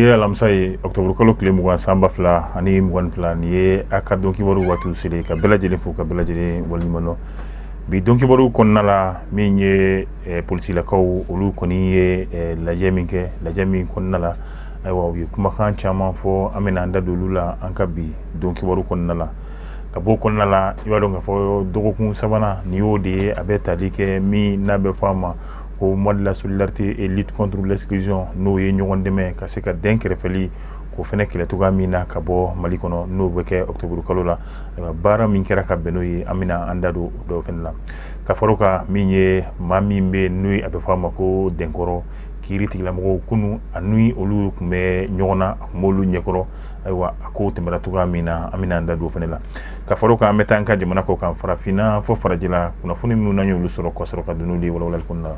Bi ye alamisa ye, octobre kalo tile 20, san 2022. Nin ye a ka don kibaru waatiw selen. Ka bɛɛ lajɛlen fo, ka bɛɛ lajɛlen waleɲuman dɔn. Bi don kibaru kɔnɔna la, min ye polisilakaw, olu kɔni ye lajɛ min kɛ, lajɛ min kɔnɔna la, ayiwa, u ye kumakan caman fɔ. An bɛna an da don olu la an ka bi don kibaru kɔnɔna la. Ka bɔ kɔnɔna la, i b'a dɔn k'a fɔ dɔgɔkun sabanan nin y'o de ye, a bɛ tali kɛ min n'a bɛ fɔ a ma ko mois de la solidarité et lutte contre l'exclusion, n'o ye ɲɔgɔn dɛmɛ ka se ka den kɛrɛfɛli k'o fana kɛlɛ cogoya min na ka bɔ Mali kɔnɔ, n'o bɛ kɛ octobre kalo la. Baara min kɛra ka bɛn n'o ye, an bɛna an da don o dɔw fana la. Ka fara o kan, min ye maa min bɛ n'o a bɛ fɔ a ma ko Dɛnkɔrɔ, kiiri tigilamɔgɔw kunun ani olu tun bɛ ɲɔgɔn na, a tun b'olu ɲɛkɔrɔ. Ayiwa, a ko tɛmɛra cogoya min na, an bɛna an da don o fana la. Ka fara o kan, an bɛ taa an ka jamana kɔ kan, farafinna fo farajɛla, kunnafoni minnu n'an y'olu sɔrɔ ka sɔrɔ ka don n'olu ye walawalali kɔnɔna la.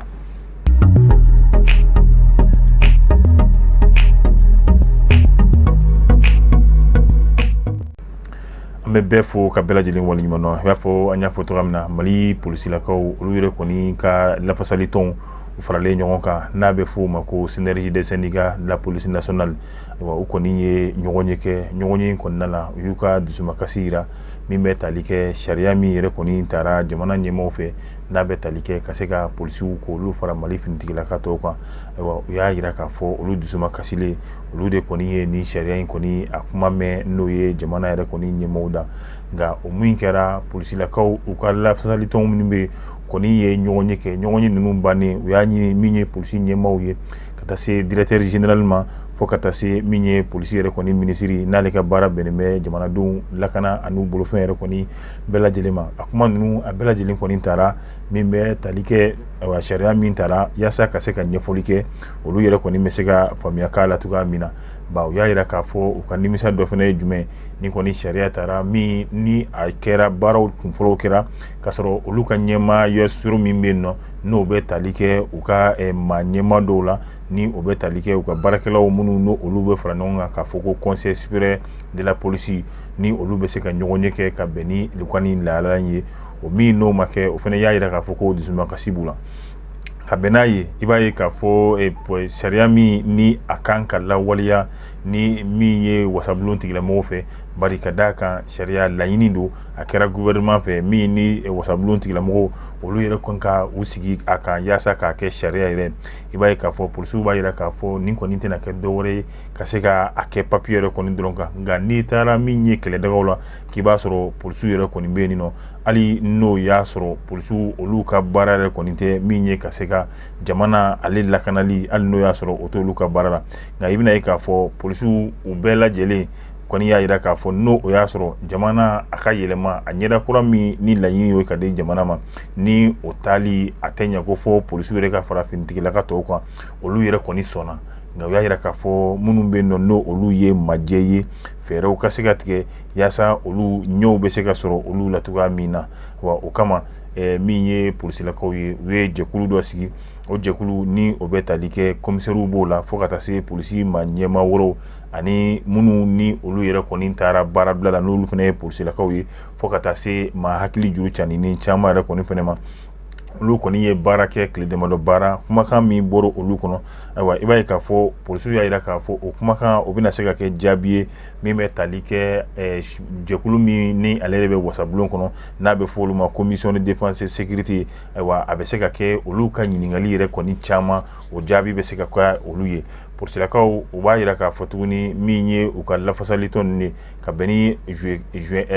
An bɛ bɛɛ fo ka bɛɛ lajɛlen waleɲuman dɔn. I b'a fɔ an y'a fɔ cogoya min na, Mali polisilakaw, olu yɛrɛ kɔni ka lafasalitɔnw u faralen ɲɔgɔn kan, n'a bɛ fɔ o ma ko Synergie des syndicats de la police nationale. Ayiwa, u kɔni ye ɲɔgɔnye kɛ. Ɲɔgɔnye in kɔnɔna la, u y'u ka dusumakasi jira min bɛ tali kɛ sariya min yɛrɛ kɔni taara jamana ɲɛmaaw fɛ, n'a bɛ tali kɛ ka se ka polisiw k'olu fara Mali finitigilaka tɔw kan. Ayiwa, u y'a jira k'a fɔ olu dusumakasilen, olu de kɔni ye nin sariya in kɔni a kuma mɛn, n'o ye jamana yɛrɛ kɔni ɲɛmaaw da. Nka o min kɛra, polisilakaw u ka lafasalitɔn minnu bɛ kɔni ye ɲɔgɔnye kɛ. Ɲɔgɔnye ninnu bannen, u y'a ɲini min ye polisi ɲɛmaaw ye, ka taa se directeur général ma, fo ka taa se min ye polisi yɛrɛ kɔni minisiri, n'ale ka baara bɛnnen bɛ jamanadenw lakana ani bolofɛn yɛrɛ kɔni bɛɛ lajɛlen ma. A kuma ninnu a bɛɛ lajɛlen kɔni taara min bɛ tali kɛ, ayiwa, sariya min taara yaasa ka se ka ɲɛfɔli kɛ, olu yɛrɛ kɔni bɛ se ka faamuya k'a la cogoya min na. Ba u y'a jira k'a fɔ u ka nimisa dɔ fana ye jumɛn ni kɔni sariya taara min ni a kɛra, baaraw kunfɔlɔw kɛra k'a sɔrɔ olu ka ɲɛmaaya so min bɛ yen nɔ, n'o bɛ tali kɛ u ka maa ɲɛmaa dɔw la, ni o bɛ tali kɛ u ka baarakɛlaw minnu n' olu bɛ fara ɲɔgɔn kan k'a fɔ ko conseil supérieur de la police, ni olu bɛ se ka ɲɔgɔnye kɛ ka bɛn ni u ka nin lahala in ye. O min n'o ma kɛ, o fana y'a jira k'a fɔ ko dusumakasi b'u la ka bɛn n'a ye. I b'a ye k'a fɔ sariya min ni a kan ka lawaleya ni min ye wasabulon tigilamɔgɔw fɛ, bari ka d'a kan sariya laɲini don, a kɛra gouvernement fɛ, min ni wasabulon tigilamɔgɔw olu yɛrɛ kan ka u sigi a kan yaasa k'a kɛ sariya yɛrɛ. I b'a ye k'a fɔ polisiw b'a jira k'a fɔ nin kɔni tɛna kɛ dɔwɛrɛ ye ka se ka a kɛ papiye yɛrɛ kɔni dɔrɔn kan. Nka n'i taara min ye kɛlɛdagaw la, k'i b'a sɔrɔ polisiw yɛrɛ kɔni bɛ yen nɔ, hali n'o y'a sɔrɔ polisiw olu ka baara yɛrɛ kɔni tɛ min ye ka se ka jamana ale lakanali, hali n'o y'a sɔrɔ o t'olu ka baara la. Nka i bɛna ye k'a fɔ polisiw u bɛɛ lajɛlen kɔni y'a jira k'a fɔ n'o o y'a sɔrɔ jamana a ka yɛlɛma a ɲɛda kura min ni laɲini ye ka di jamana ma, ni o taali a tɛ ɲɛ ko fɔ polisiw yɛrɛ ka fara finitigilaka tɔw kan, olu yɛrɛ kɔni sɔnna. Nka u y'a jira k'a fɔ minnu bɛ yen nɔ, n'o olu ye majɛ ye, fɛɛrɛw ka se ka tigɛ yaasa olu ɲɛw bɛ se ka sɔrɔ olu la cogoya min na. Wa o kama, min ye polisilakaw ye, u ye jɛkulu dɔ sigi. O jɛkulu ni o bɛ tali kɛ komisɛriw b'o la, fo ka taa se polisi maa ɲɛmaa wɛrɛw ani minnu ni olu yɛrɛ kɔni taara baarabila la, n'olu fana ye polisilakaw ye, fo ka taa se maa hakili juru caninen caman yɛrɛ kɔni fana ma. Olu kɔni ye baara kɛ tile damadɔ baara. Kumakan min bɔra olu kɔnɔ, ayiwa, i b'a ye k'a fɔ polisiw y'a jira k'a fɔ o kumakan o bɛna se ka kɛ jaabi ye min bɛ tali kɛ jɛkulu min ni ale yɛrɛ bɛ wasabulon kɔnɔ, n'a bɛ fɔ olu ma commission de défense et sécurité. Ayiwa, a bɛ se ka kɛ olu ka ɲininkali yɛrɛ kɔni caman, o jaabi bɛ se ka kɛ olu ye. Polisilakaw u b'a jira k'a fɔ tuguni min ye u ka lafasalitɔn ninnu ye, ka bɛn ni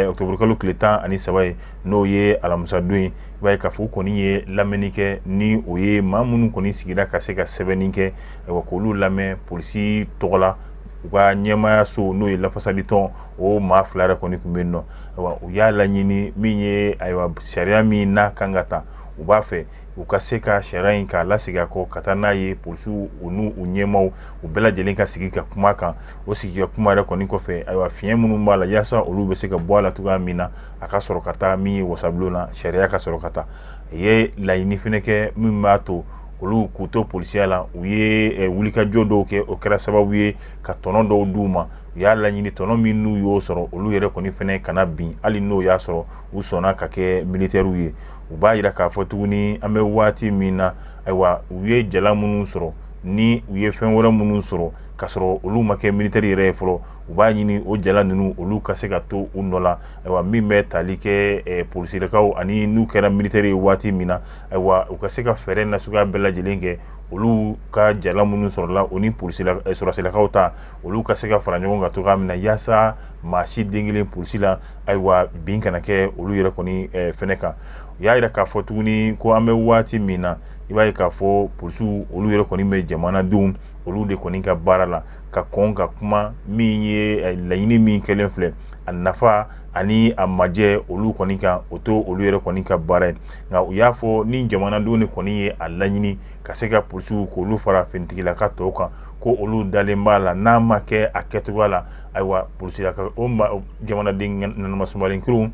octobre kalo tile 13 ye, n'o ye alamisadon ye, i b'a ye k'a fɔ u kɔni ye lamɛnni kɛ, ni o ye maa minnu kɔni sigira ka se ka sɛbɛnni kɛ, ayiwa, k'olu lamɛn polisi tɔgɔ la, u ka ɲɛmaayaso n'o ye lafasalitɔn, o maa fila yɛrɛ kɔni tun bɛ yen nɔ. Ayiwa, u y'a laɲini min ye, ayiwa, sariya min n'a kan ka ta, u b'a fɛ u ka se ka sariya in k'a lasegin a kɔ ka taa n'a ye polisiw u n'u u ɲɛmaaw u bɛɛ lajɛlen ka sigi ka kuma kan. O sigi ka kuma yɛrɛ kɔni kɔfɛ, ayiwa, fiɲɛ minnu b'a la yaasa olu bɛ se ka bɔ a la cogoya min na, a ka sɔrɔ ka taa min ye wasabulon na, sariya ka sɔrɔ ka taa. U ye laɲini fana kɛ min b'a to olu k'u to polisiya la. U ye wulikajɔ dɔw kɛ, o kɛra sababu ye ka tɔnɔ dɔw d'u ma. U y'a laɲini tɔnɔ min n'u y'o sɔrɔ, olu yɛrɛ kɔni fana kana bin, hali n'o y'a sɔrɔ u sɔnna ka kɛ militɛriw ye. U b'a jira k'a fɔ tuguni an bɛ waati min na, ayiwa, u ye jala minnu sɔrɔ ni u ye fɛn wɛrɛ minnu sɔrɔ k'a sɔrɔ olu ma kɛ militaire yɛrɛ ye fɔlɔ, u b'a ɲini o jala ninnu olu ka se ka to u nɔ la. Ayiwa, min bɛ tali kɛ polisilakaw ani n'u kɛra militaire ye waati min na, ayiwa, u ka se ka fɛɛrɛ nasuguya bɛɛ lajɛlen kɛ, olu ka jala minnu sɔrɔla, o ni sɔrɔdasilakaw ta, olu ka se ka fara ɲɔgɔn kan cogoya min na, yaasa maa si den kelen polisi la, ayiwa, bin kana kɛ olu yɛrɛ kɔni fɛnɛ kan. U y'a jira k'a fɔ tuguni ko an bɛ waati min na, i b'a ye k'a fɔ polisiw olu yɛrɛ kɔni bɛ jamanadenw olu de kɔni ka baara la ka kɔn ka kuma min ye laɲini min kɛlen filɛ, a nafa ani a majɛ olu kɔni kan, o to olu yɛrɛ kɔni ka baara ye. Nka u y'a fɔ ni jamanadenw de kɔni ye a laɲini ka se ka polisiw k'olu fara finitigilaka tɔw kan, ko olu dalen b'a la, n'a ma kɛ a kɛcogoya la, ayiwa, polisilaka o jamanaden nanamasumalen kelenw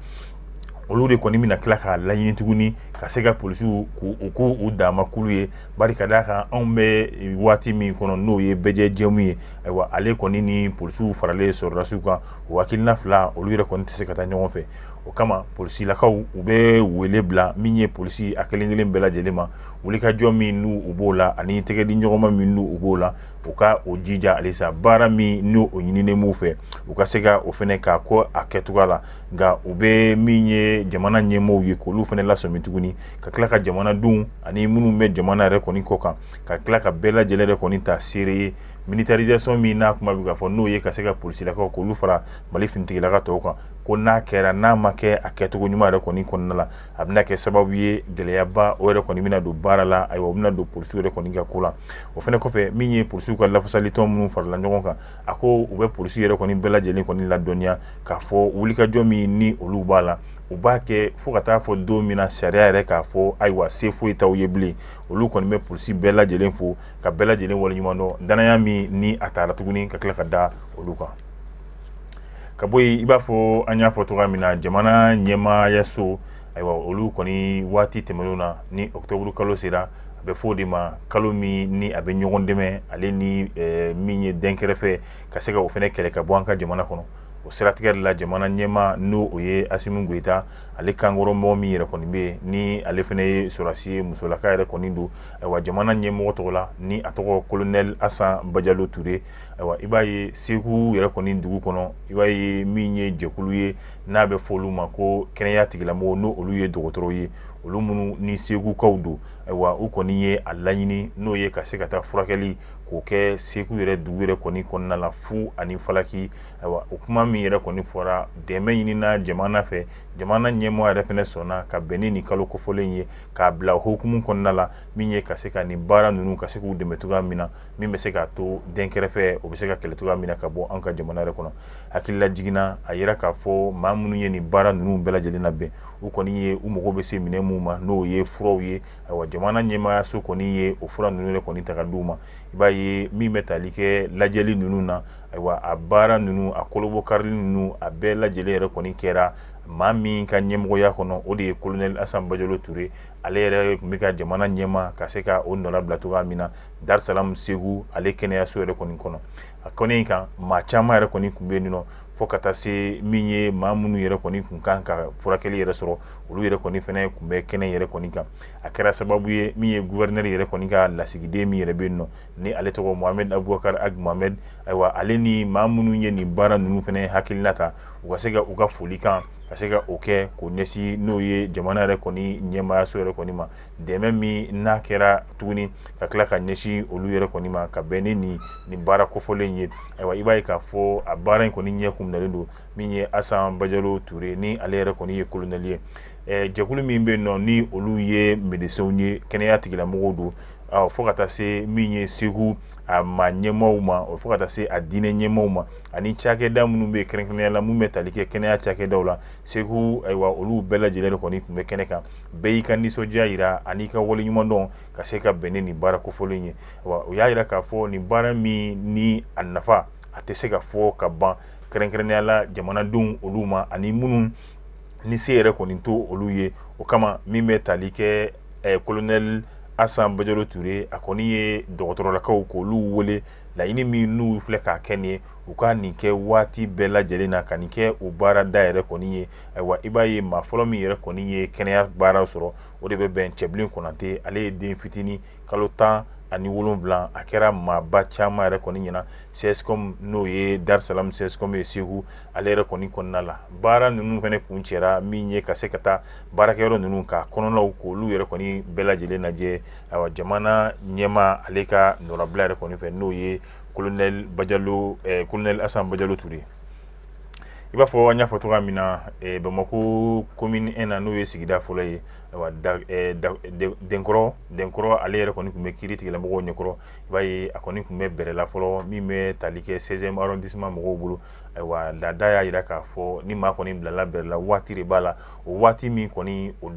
olu de kɔni bɛna tila k'a laɲini tuguni ka se ka polisiw k'u k'u dama kulu ye. Bari ka d'a kan, anw bɛ waati min kɔnɔ, n'o ye bɛɛjɛ jɛmu ye, ayiwa, ale kɔni ni polisiw faralen sɔrɔdasiw kan, o hakilina fila olu yɛrɛ kɔni tɛ se ka taa ɲɔgɔn fɛ. O kama polisilakaw u bɛ wele bila min ye polisi a kelen kelen bɛɛ lajɛlen ma, wulikajɔ min n'u u b'o la ani tɛgɛ di ɲɔgɔnma min n'u u b'o la, u ka o jija halisa, baara min n'o o ɲininen b'u fɛ, u ka se ka o fana k'a ko a kɛcogoya la. Nka u bɛ min ye jamana ɲɛmɔgɔw ye, k'olu fana lasɔmi tuguni, ka tila ka jamanadenw ani minnu bɛ jamana yɛrɛ kɔni kɔ kan, ka tila ka bɛɛ lajɛlen yɛrɛ kɔni ta seere ye, militarisation min n'a kuma bɛ ka fɔ, n'o ye ka se ka polisilakaw k'olu fara Mali finitigilaka tɔw kan, ko n'a kɛra, n'a ma kɛ a kɛcogo ɲuman yɛrɛ kɔni kɔnɔna la, a bɛna kɛ sababu ye gɛlɛyaba o yɛrɛ kɔni bɛna don baara la, ayiwa, o bɛna don polisiw yɛrɛ kɔni ka ko la. O fana kɔfɛ, min ye polisiw ka lafasalitɔn minnu farala ɲɔgɔn kan, a ko u bɛ polisi yɛrɛ kɔni bɛɛ lajɛlen kɔni ladɔnniya k'a fɔ wulikajɔ min ni olu b'a la, u b'a kɛ fo ka taa fɔ don min na sariya yɛrɛ k'a fɔ ayiwa, se foyi t'aw ye bilen. Olu kɔni bɛ polisi bɛɛ lajɛlen fo ka bɛɛ lajɛlen waleɲuman dɔn danaya min ni a taara tuguni ka tila ka da olu kan. Ka bɔ yen, i b'a fɔ an y'a fɔ cogoya min na, jamana ɲɛmaayaso, ayiwa, olu kɔni waati tɛmɛnenw na, ni octobre kalo sera, a bɛ fɔ o de ma kalo min ni a bɛ ɲɔgɔn dɛmɛ, ale ni min ye dɛnkɛrɛfɛ, ka se ka o fana kɛlɛ ka bɔ an ka jamana kɔnɔ. O siratigɛ de la, jamana ɲɛmaa n'o o ye Asimi Goyita, ale kankɔrɔmɔgɔ min yɛrɛ kɔni bɛ yen, ni ale fana ye sɔrɔdasi ye, musolaka yɛrɛ kɔni don, ayiwa, jamana ɲɛmɔgɔ tɔgɔ la, ni a tɔgɔ colonel Asan Bajalo Ture, ayiwa, i b'a ye Segu yɛrɛ kɔni dugu kɔnɔ, i b'a ye min ye jɛkulu ye n'a bɛ fɔ olu ma ko kɛnɛya tigilamɔgɔw, n'o olu ye dɔgɔtɔrɔw ye, olu minnu ni Segukaw don, ayiwa, u kɔni ye a laɲini n'o ye ka se ka taa furakɛli k'o kɛ Segu yɛrɛ dugu yɛrɛ kɔni kɔnɔna la fu ani falaki. Ayiwa, o kuma min yɛrɛ kɔni fɔra, dɛmɛ ɲinina jamana fɛ, jamana ɲɛmɔgɔ yɛrɛ fana sɔnna ka bɛn ni nin kalo kofɔlen ye k'a bila hukumu kɔnɔna la, min ye ka se ka nin baara ninnu ka se k'u dɛmɛ cogoya min na, min bɛ se k'a to dɛnkɛrɛfɛ o bɛ se ka kɛlɛ cogoya min na ka bɔ an ka jamana yɛrɛ kɔnɔ. Hakilila jiginna, a yira k'a fɔ maa minnu ye nin baara ninnu bɛɛ lajɛlen labɛn, u kɔni ye u mago bɛ se minɛn minnu ma, n'o ye furaw ye, ayiwa, jamana ɲɛmaayaso kɔni ye o fura ninnu yɛrɛ kɔni ta ka d'u ma. I b'a ye min bɛ tali kɛ lajɛli ninnu na, ayiwa, a baara ninnu, a kolobɔkarili ninnu, a bɛɛ lajɛlen yɛrɛ kɔni kɛra maa min ka ɲɛmɔgɔya kɔnɔ, o de ye colonel Asan Bajalo Ture. Ale yɛrɛ tun bɛ ka jamana ɲɛmaa ka se ka o nɔlabila cogoya min na Dar-Salam Segu ale kɛnɛyaso yɛrɛ kɔni kɔnɔ. A kɔni kan maa caman yɛrɛ kɔni tun bɛ yen nɔ, fo ka taa se min ye maa minnu yɛrɛ kɔni tun kan ka furakɛli yɛrɛ sɔrɔ, olu yɛrɛ kɔni fana tun bɛ kɛnɛ yɛrɛ kɔni kan. A kɛra sababu ye min ye gouverneur yɛrɛ kɔni ka lasigiden min yɛrɛ bɛ yen nɔ, ni ale tɔgɔ Mohamed Abubakar Ag Mohamed, ayiwa, ale ni maa minnu ye nin baara ninnu fana hakilina ta, u ka se ka u ka folikan ka se ka o kɛ k'o ɲɛsin n'o ye jamana yɛrɛ kɔni ɲɛmaayaso yɛrɛ kɔni ma, dɛmɛ min n'a kɛra tuguni ka tila ka ɲɛsin olu yɛrɛ kɔni ma ka bɛn ni nin baara kofɔlen ye. Ayiwa, i b'a ye k'a fɔ a baara in kɔni ɲɛ kun dalen don min ye Asan Bajalo Ture, ni ale yɛrɛ kɔni ye colonel ye. Jɛkulu min bɛ yen nɔ, ni olu ye médecins ye, kɛnɛya tigilamɔgɔw don, fo ka taa se min ye Segu a maa ɲɛmaaw ma, fo ka taa se a diinɛ ɲɛmaaw ma, ani cakɛda minnu bɛ kɛrɛnkɛrɛnnenya la minnu bɛ tali kɛ kɛnɛya cakɛdaw la Segu, ayiwa, olu bɛɛ lajɛlen de kɔni tun bɛ kɛnɛ kan. Bɛɛ y'i ka nisɔndiya jira ani ka waleɲumandɔn ka se ka bɛn ni nin baara kofɔlen ye. Wa u y'a jira k'a fɔ nin baara min ni a nafa a tɛ se ka fɔ ka ban, kɛrɛnkɛrɛnnenya la jamanadenw olu ma ani minnu ni se yɛrɛ kɔni to olu ye. O kama min bɛ tali kɛ colonel Asan Bajalo Ture, a kɔni ye dɔgɔtɔrɔlakaw k'olu wele, laɲini min n'u filɛ k'a kɛ nin ye, u ka nin kɛ waati bɛɛ lajɛlen na, ka nin kɛ u baarada yɛrɛ kɔni ye. Ayiwa, i b'a ye maa fɔlɔ min yɛrɛ kɔni ye kɛnɛya baara sɔrɔ, o de bɛ bɛn Cɛbilen Konate, ale ye den fitinin kalo 10 17, a kɛra maaba caman yɛrɛ kɔni ɲɛna CSCOM, n'o ye Dar Salam CSCOM ye Segu, ale yɛrɛ kɔni kɔnɔna la. Baara ninnu fana kuncɛra min ye ka se ka taa baarakɛyɔrɔ ninnu ka kɔnɔnaw k'olu yɛrɛ kɔni bɛɛ lajɛlen lajɛ. Ayiwa, jamana ɲɛmaa ale ka nɔrabila yɛrɛ kɔni fɛ, n'o ye colonel Bajalo, colonel Asan Bajalo Ture. I b'a fɔ an y'a fɔ cogoya min na, Bamakɔ commune 1 na, n'o ye sigida fɔlɔ ye, ayiwa, Denkɔrɔ, ale yɛrɛ kɔni tun bɛ kiiri tigilamɔgɔw ɲɛkɔrɔ. I b'a ye a kɔni tun bɛ bɛrɛ la fɔlɔ min bɛ tali kɛ 16e arrondissement mɔgɔw bolo. Ayiwa, laada y'a jira k'a fɔ ni maa kɔni bilala bɛrɛ la, waati de b'a la. O waati min kɔni, o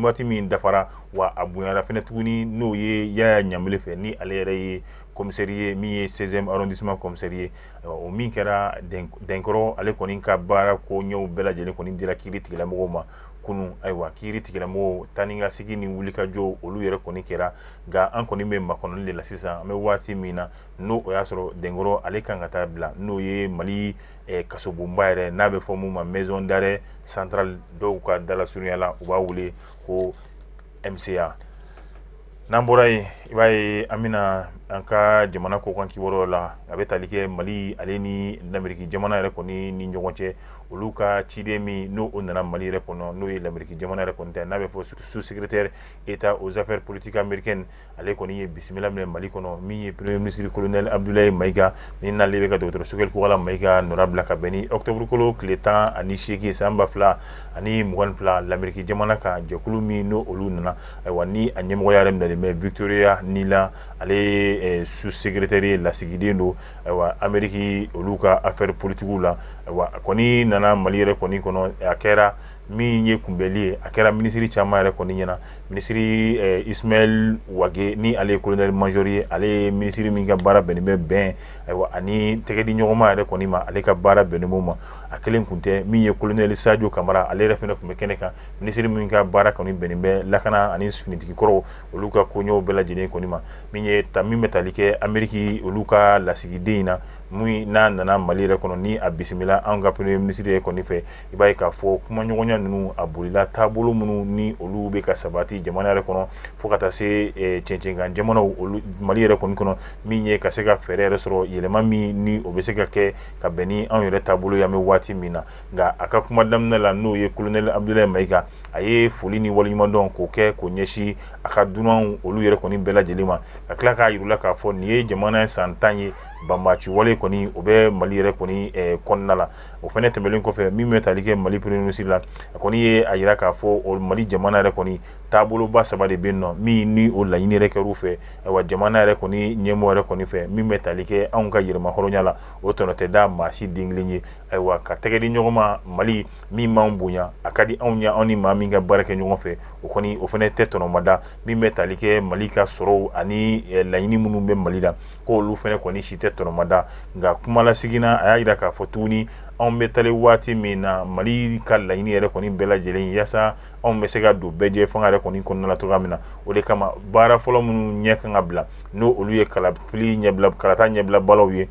waati min dafara wa, a bonyara fɛnɛ tuguni, n'o ye Yaya Ɲanbele fɛ, ni ale yɛrɛ ye commissaire ye, min ye 16e arrondissement commissaire ye. O min kɛra Denkɔrɔ, ale kɔni ka baara ko ɲɛw bɛɛ lajɛlen kɔni dira kiiri tigilamɔgɔw ma kunun. Ayiwa, kiiri tigilamɔgɔw taa ni ka segin ni wulikajɔ, olu yɛrɛ kɔni kɛra. Nka an kɔni bɛ makɔnɔli de la sisan. An bɛ waati min na, n'o o y'a sɔrɔ Denkɔrɔ ale kan ka taa bila, n'o ye Mali kasobonba yɛrɛ, n'a bɛ fɔ mun ma maison d'arrêt centrale, dɔw ka dalasurunya la u b'a wele ko MCA. N'an bɔra yen, i b'a ye an bɛna an ka jamana kɔkan kibaruyaw la. A bɛ tali kɛ Mali ale ni Lameriki jamana yɛrɛ kɔni ni ɲɔgɔn cɛ. Olu ka ciden min n'o o nana Mali yɛrɛ kɔnɔ, n'o ye Lameriki jamana yɛrɛ kɔni ta, n'a bɛ fɔ sous-secrétaire État aux affaires politiques américaines, ale kɔni ye bisimila minɛ Mali kɔnɔ, min ye premier ministre colonel Abdoulaye Maïga, min n'ale bɛ ka docteur Choguel Kokalla Maïga nɔrabila ka bɛn ni octobre kalo tile 18 san 2022. Lameriki jamana ka jɛkulu min n'o olu nana, ayiwa, ni a ɲɛmɔgɔya yɛrɛ minɛlen bɛ Victoria Nuland, ale ye sous-secrétaire ye, lasigiden don, ayiwa, Amérique olu ka affaire politique la. Ayiwa, a kɔni nana Mali yɛrɛ kɔni kɔnɔ. A kɛra min ye kunbɛli ye, a kɛra minisiri caman yɛrɛ kɔni ɲɛna. Minisiri Ismaël Wagué, ni ale ye colonel major ye, ale ye minisiri min ka baara bɛnnen bɛ bɛn, ayiwa, ani tɛgɛdi ɲɔgɔnma yɛrɛ kɔni ma, ale ka baara bɛnnen b'o ma. A kelen kun tɛ. Min ye colonel Sadio Kamara, ale yɛrɛ fana tun bɛ kɛnɛ kan, minisiri min ka baara kɔni bɛnnen bɛ lakana ani finitigi kɔrɔw olu ka koɲɛw bɛɛ lajɛlen kɔni ma. Min ye ta min bɛ tali kɛ Ameriki olu ka lasigiden in na, min n'a nana Mali yɛrɛ kɔnɔ, ni a bisimila anw ka premier ministre yɛrɛ kɔni fɛ, i b'a ye k'a fɔ kumaɲɔgɔnya ninnu a bolila taabolo minnu ni olu bɛ ka sabati jamana yɛrɛ kɔnɔ, fo ka taa se cɛncɛnkan jamanaw olu Mali yɛrɛ kɔni kɔnɔ, min ye ka se ka fɛɛrɛ yɛrɛ sɔrɔ, yɛlɛma min ni o bɛ se ka kɛ ka bɛn ni anw yɛrɛ taabolo ye an bɛ waati min na. Nka a ka kuma daminɛ la, n'o ye colonel Abdoulaye Maïga, a ye foli ni waleɲumandɔn k'o kɛ k'o ɲɛsin a ka dunanw olu yɛrɛ kɔni bɛɛ lajɛlen ma, ka tila k'a yir'u la k'a fɔ nin ye jamana san 10 ye, banbaanci wale kɔni o bɛ Mali yɛrɛ kɔni kɔnɔna la. O fana tɛmɛnen kɔfɛ, min bɛ tali kɛ Mali premier ministre la, a kɔni ye a yira k'a fɔ o Mali jamana yɛrɛ kɔni taaboloba saba de bɛ yen nɔ, min ni o laɲini yɛrɛ kɛr'u fɛ, ayiwa, jamana yɛrɛ kɔni ɲɛmɔgɔ yɛrɛ kɔni fɛ, min bɛ tali kɛ anw ka yɛrɛmahɔrɔnya la, o tɔnɔ tɛ da maa si den kelen ye. Ayiwa, ka tɛgɛ di ɲɔgɔn ma, Mali min b'anw bonya, a ka di anw ye, anw ni maa min ka baara kɛ ɲɔgɔn fɛ, o kɔni o fana tɛ tɔnɔmada. Min bɛ tali kɛ Mali ka sɔrɔw ani laɲini minnu bɛ Mali la, k'olu fana kɔni si tɛ tɔnɔmada. Nka kumalasigina, a y'a jira k'a fɔ tuguni anw bɛ tali waati min na, Mali ka laɲini yɛrɛ kɔni bɛɛ lajɛlen yaasa anw bɛ se ka don bɛɛjɛ fanga yɛrɛ kɔni kɔnɔna la cogoya min na. O de kama, baara fɔlɔ minnu ɲɛ kan ka bila, n'o olu ye kalafili ɲɛbila, kalata ɲɛbila balaw ye,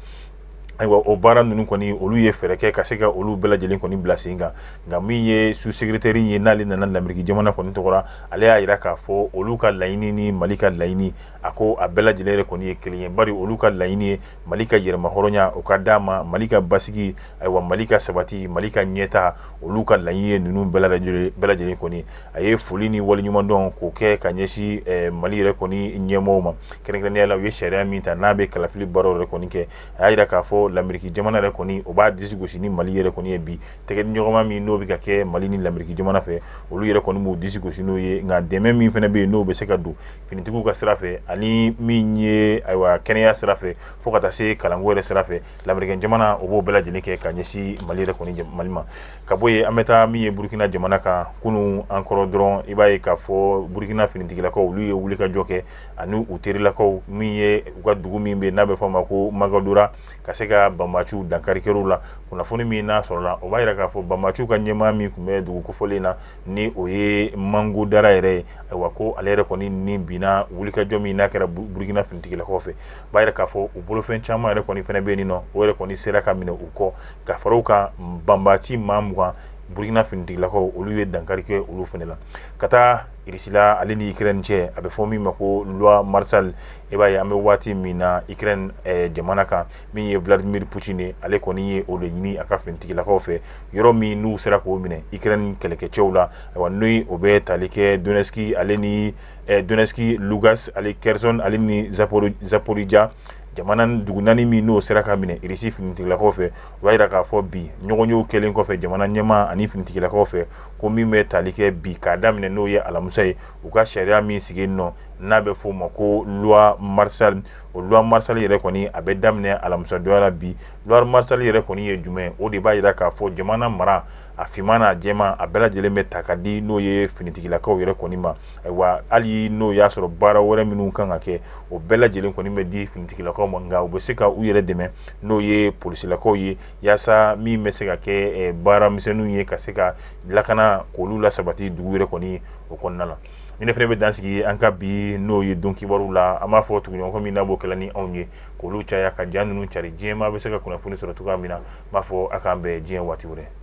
ayiwa, o baara ninnu kɔni, olu ye fɛɛrɛ kɛ ka se ka olu bɛɛ lajɛlen kɔni bila sen kan. Nka min ye sous-secrétaire ye, n'ale nana Lameriki jamana kɔni tɔgɔ la, ale y'a jira k'a fɔ olu ka laɲini ni Mali ka laɲini, a ko a bɛɛ lajɛlen yɛrɛ kɔni ye kelen ye, bari olu ka laɲini ye Mali ka yɛrɛmahɔrɔnya o ka d'a ma, Mali ka basigi, ayiwa, Mali ka sabati, Mali ka ɲɛta, olu ka laɲini ye ninnu bɛɛ lajɛlen kɔni. A ye foli ni waleɲumandɔn k'o kɛ ka ɲɛsin Mali yɛrɛ kɔni ɲɛmɔgɔw ma, kɛrɛnkɛrɛnnenya la u ye sariya min ta n'a bɛ kalafili baaraw yɛrɛ kɔni kɛ. A y'a jira k'a fɔ Lameriki jamana yɛrɛ kɔni, o b'a disi gosi ni Mali yɛrɛ kɔni ye bi. Tɛgɛdiɲɔgɔnma min n'o bɛ ka kɛ Mali ni Lameriki jamana fɛ, olu yɛrɛ kɔni b'u disi gosi n'o ye. Nka dɛmɛ min fana bɛ yen, n'o bɛ se ka don finitigiw ka sira fɛ, ani min ye, ayiwa, kɛnɛya sira fɛ, fo ka taa se kalanko yɛrɛ sira fɛ, Lameriki jamana o b'o bɛɛ lajɛlen kɛ ka ɲɛsin Mali yɛrɛ kɔni Mali ma. Ka bɔ yen, an bɛ taa min ye Burukina jamana kan. Kunun an kɔrɔ dɔrɔn, i b'a ye k'a fɔ Burukina finitigilakaw olu ye wulikajɔ kɛ ani u terilakaw, min ye u ka dugu min bɛ n'a bɛ fɔ a ma ko Magadora, ka se ka banbaanciw dankari kɛr'u la. Kunnafoni min n'a sɔrɔla, o b'a jira k'a fɔ banbaanciw ka ɲɛmaa min tun bɛ dugu kofɔlen na, ni o ye Mangodara yɛrɛ ye, ayiwa, ko ale yɛrɛ kɔni ni binna wulikajɔ min n'a kɛra Burukina finitigilakaw fɛ. B'a jira k'a fɔ u bolofɛn caman yɛrɛ kɔni fana bɛ yen nɔ, o yɛrɛ kɔni sera ka minɛ u kɔ, ka fara u kan banbaanci maa 20. Burukina finitigilakaw olu ye dankari kɛ olu fana la. Ka taa Irisila ale ni Ukraine cɛ, a bɛ fɔ min ma ko loi martiale. E b'a ye an bɛ waati min na Ukraine jamana kan, min ye Vladimir Poutine ye, ale kɔni ye o de ɲini a ka finitigilakaw fɛ, yɔrɔ min n'u sera k'o minɛ Ukraine kɛlɛkɛcɛw la. Ayiwa, n'o o bɛ tali kɛ Donetsk ale ni Donetsk, Lugansk ale Kherson ale ni Zaporizhzhia, jamana dugu naani min n'o sera ka minɛ Irisi finitigilakaw fɛ. O b'a jira k'a fɔ bi ɲɔgɔnyew kɛlen kɔfɛ jamana ɲɛmaa ani finitigilakaw fɛ, ko min bɛ tali kɛ bi k'a daminɛ, n'o ye alamisa ye, u ka sariya min sigi nɔ n'a bɛ f'o ma ko loi martiale, o loi martiale yɛrɛ kɔni a bɛ daminɛ alamisadonya la bi. Loi martiale yɛrɛ kɔni ye jumɛn? O de b'a jira k'a fɔ jamana mara, a finman n'a jɛman, a bɛɛ lajɛlen bɛ ta ka di n'o ye finitigilakaw yɛrɛ kɔni ma. Ayiwa, hali n'o y'a sɔrɔ baara wɛrɛ minnu kan ka kɛ, o bɛɛ lajɛlen kɔni bɛ di finitigilakaw ma, nka u bɛ se ka u yɛrɛ dɛmɛ n'o ye polisilakaw ye, yaasa min bɛ se ka kɛ baara misɛnninw ye, ka se ka lakana k'olu lasabati dugu yɛrɛ kɔni o kɔnɔna la. Ni ne fana bɛ dan sigi an ka bi n'o ye don kibaru la. An b'a fɔ tuguɲɔgɔn min n'a b'o kɛla ni anw ye, k'olu caya ka ja ninnu cari, diɲɛmaa bɛ se ka kunnafoni sɔrɔ cogoya min na. N b'a fɔ a k'an bɛn diɲɛ waati wɛrɛ.